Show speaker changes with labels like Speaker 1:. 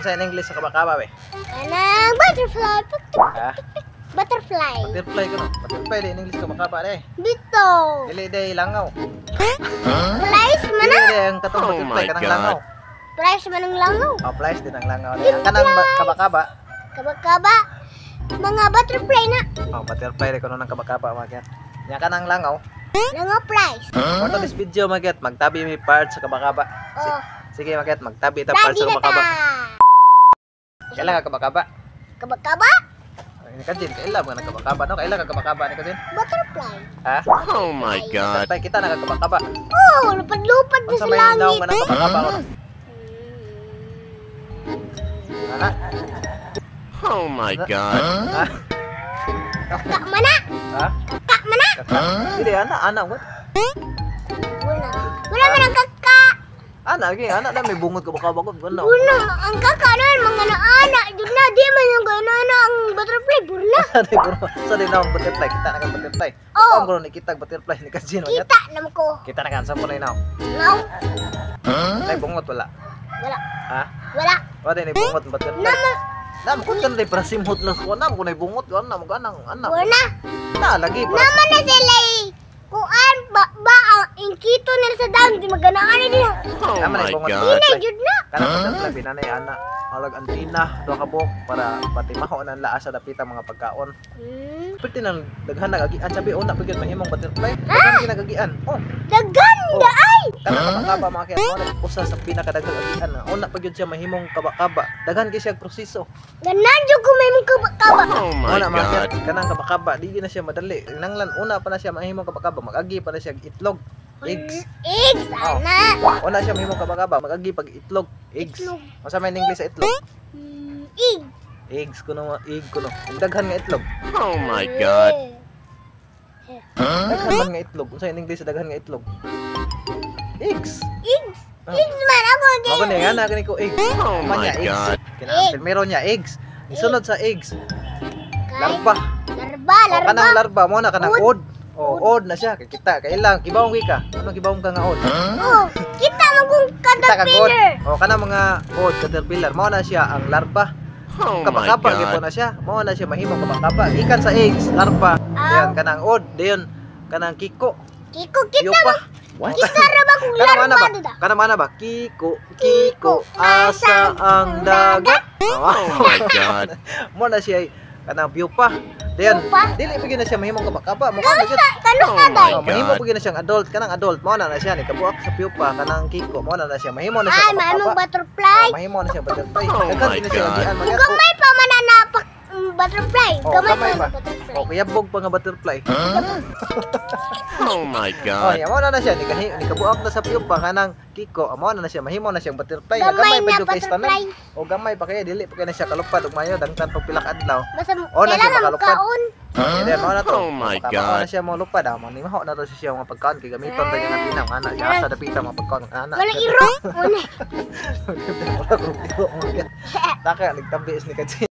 Speaker 1: Unsa in English sa kabakaba be?
Speaker 2: Kanang butterfly.
Speaker 1: Ha?
Speaker 2: Butterfly.
Speaker 1: Butterfly kuno. Butterfly di in English kabakaba de.
Speaker 2: Dito.
Speaker 1: Dili day langaw.
Speaker 2: Flies man
Speaker 1: Dili
Speaker 2: na.
Speaker 1: day ang katong
Speaker 3: Oh
Speaker 1: butterfly
Speaker 3: my
Speaker 1: kanang
Speaker 3: God.
Speaker 1: langaw.
Speaker 2: Flies man ang langaw.
Speaker 1: Oh, flies din ang langaw. Ang kanang kabakaba.
Speaker 2: Kabakaba. Mga butterfly na.
Speaker 1: Oh, butterfly di kuno ng kabakaba mga ket. Nya kanang langaw.
Speaker 2: Langaw flies.
Speaker 1: For this video mga ket, magtabi mi part sa kabakaba.
Speaker 2: Oh.
Speaker 1: Sige mga ket, magtabi ta part
Speaker 2: Lagi
Speaker 1: sa
Speaker 2: na ta.
Speaker 1: kabakaba. Kailan ka kabakaba?
Speaker 2: Kabakaba?
Speaker 1: Ay, Kajin, kailan ka nagkabakaba no? Kailan ka kabakaba ni Kajin?
Speaker 2: Butterfly.
Speaker 1: Ha?
Speaker 3: Oh my God.
Speaker 1: Butterfly kita nagkabakaba.
Speaker 2: Oh, lupad-lupad na
Speaker 1: Unsa
Speaker 2: sa
Speaker 1: may
Speaker 2: langit.
Speaker 1: naong nga nagkabakaba ko? Ana?
Speaker 3: Oh my God.
Speaker 1: Ha?
Speaker 2: Kak mana?
Speaker 1: Ha?
Speaker 2: Kak mana?
Speaker 1: Kaka? Dili ana, ana what?
Speaker 2: Wala. Wala man ang kaka.
Speaker 1: Ana lagi, ana na may bungot kabakaba ko. Wala.
Speaker 2: Wala. Ang kaka nun, mga naana. Doon na, di man yung gano'n ang butterfly. Burna.
Speaker 1: Sa di ko sa di naong butterfly, kita na kang butterfly.
Speaker 2: Oh.
Speaker 1: Ang ko ni kita butterfly ni Kajin what?
Speaker 2: Kita naman ko.
Speaker 1: Kita na kan sa po na inaw.
Speaker 2: Ngaw.
Speaker 1: Nay bungot wala.
Speaker 2: Wala.
Speaker 1: Ha?
Speaker 2: Wala.
Speaker 1: Wala ni bungot ang butterfly.
Speaker 2: Naman.
Speaker 1: Na mo kun kanay para simhot lang ko na mo kun bungot ko na mo kanang ana.
Speaker 2: Wala.
Speaker 1: Na lagi para
Speaker 2: Naman na sila eh. Kuan ba, ba ang inkito nila sa daon di maganaan nila.
Speaker 3: Oh
Speaker 1: Naman ay
Speaker 3: my
Speaker 1: bungot.
Speaker 3: God.
Speaker 2: Hinay jud na.
Speaker 1: Kanang butterfly binanay ana. Alag antina duha ka buok para pati maho na laas sa dapita mga pagkaon. Pwede nang daghan nagagian sabi una pud gyud mahimong butterfly. Daghan ginagagian. Oh,
Speaker 2: Daghan
Speaker 1: Oh.
Speaker 2: da ay.
Speaker 1: Kanang kabakaba mga kaya mo usa sa pinakadaghang agian na una pa gyud siya mahimong kabakaba. Daghan kay siya proseso.
Speaker 2: Ganan jud ko may mong kabakaba.
Speaker 3: Oh my
Speaker 1: Una mga
Speaker 3: God.
Speaker 1: kaya kanang kabakaba di gyud na siya madali. Nanglan una pa na siya mahimong kabakaba, mag-agi pa na siya itlog, eggs.
Speaker 2: Eggs
Speaker 1: Oh.
Speaker 2: ana.
Speaker 1: Una siya mahimong kabakaba, mag-agi pag itlog, eggs.
Speaker 2: Itlog.
Speaker 1: Unsa may in English sa itlog?
Speaker 2: Egg.
Speaker 1: Eggs kuno, egg kuno. Ug daghan nga itlog.
Speaker 3: Oh my God.
Speaker 1: Daghan man nga itlog. Unsa in English sa daghan nga itlog? Eggs.
Speaker 2: Eggs.
Speaker 1: Oh.
Speaker 2: Eggs man ako
Speaker 1: Mao gani nga na gani ko eggs.
Speaker 3: Oh
Speaker 1: Man
Speaker 3: my
Speaker 1: niya, eggs.
Speaker 3: God.
Speaker 1: Kinahanglan primero niya eggs. Isunod sa eggs, larva.
Speaker 2: Larba,
Speaker 1: O
Speaker 2: larba.
Speaker 1: kanang larva mo na kanang
Speaker 2: Ud.
Speaker 1: od. O od na siya kay kita kailang kibawong ka. Ano kibawong ka nga od?
Speaker 2: Oh, kita man kung
Speaker 1: Kita kag od.
Speaker 2: caterpillar.
Speaker 1: O kanang mga od caterpillar mao na siya ang larva.
Speaker 3: Oh my
Speaker 1: Kabakaba gyud
Speaker 3: God.
Speaker 1: na siya. Mao na siya mahimong kabakaba. Gikan sa eggs, larva.
Speaker 2: Ah.
Speaker 1: Diyan kanang od, diyon kanang kiko.
Speaker 2: Kiko kita
Speaker 1: Yupa.
Speaker 3: What?
Speaker 2: kita ra ba kung
Speaker 1: Kanang mana
Speaker 2: larba
Speaker 1: ba?
Speaker 2: duda?
Speaker 1: Kanang mana ba? Kiko, Kiko, asa ang dagat.
Speaker 3: Oh my God.
Speaker 1: Mo na siya kanang pupa. Diyan,
Speaker 2: Pupa?
Speaker 1: dili pa gyud na siya mahimong kabakaba. Mukha na gyud.
Speaker 2: Kanus
Speaker 3: Oh
Speaker 2: na
Speaker 3: my
Speaker 2: day?
Speaker 1: Oh, mahimo
Speaker 3: God.
Speaker 1: pa gyud na siyang adult, kanang adult mao na na siya ni kabuak sa pupa kanang kiko mao na na siya mahimo na siya
Speaker 2: Ay, mahimong
Speaker 1: kabakaba.
Speaker 2: butterfly.
Speaker 1: Oh, mahimo na siya butterfly.
Speaker 3: Oh
Speaker 1: Daghan
Speaker 3: my
Speaker 1: gyud na siya
Speaker 3: God.
Speaker 1: agian mga
Speaker 2: Gamay pa man na napak butterfly.
Speaker 1: Oh,
Speaker 2: Gamay
Speaker 1: gamay
Speaker 2: pa
Speaker 1: pa.
Speaker 2: na butterfly.
Speaker 1: Oh, kuyabog pa nga butterfly.
Speaker 3: Oh my
Speaker 1: Oh,
Speaker 3: God.
Speaker 1: ya mao na na siya ni kahi ni kabuak na sa pupa kanang kiko, mao na na siya mahimo na siyang butterfly.
Speaker 2: Gamay
Speaker 1: Gamay pa
Speaker 2: na
Speaker 1: jud kay tanan.
Speaker 2: butterfly.
Speaker 1: O gamay pa kaya dili pa kay na siya kalupad ug mayo dangtan pag pila ka adlaw.
Speaker 2: Basta
Speaker 1: Oh, na siya
Speaker 2: kailangan
Speaker 1: makalupad.
Speaker 2: kaon.
Speaker 1: Kaya mao na to.
Speaker 3: Oh my
Speaker 1: Mao
Speaker 3: God.
Speaker 1: na siya mo lupad ah, mo ni maho na to siya mga pagkaon kay gamiton ta niya nga tinaw ana siya asa dapita mga pagkaon ana.
Speaker 2: Walang iro. Wala.
Speaker 1: Wala ko iro. Taka nagtambi is ni Kajin.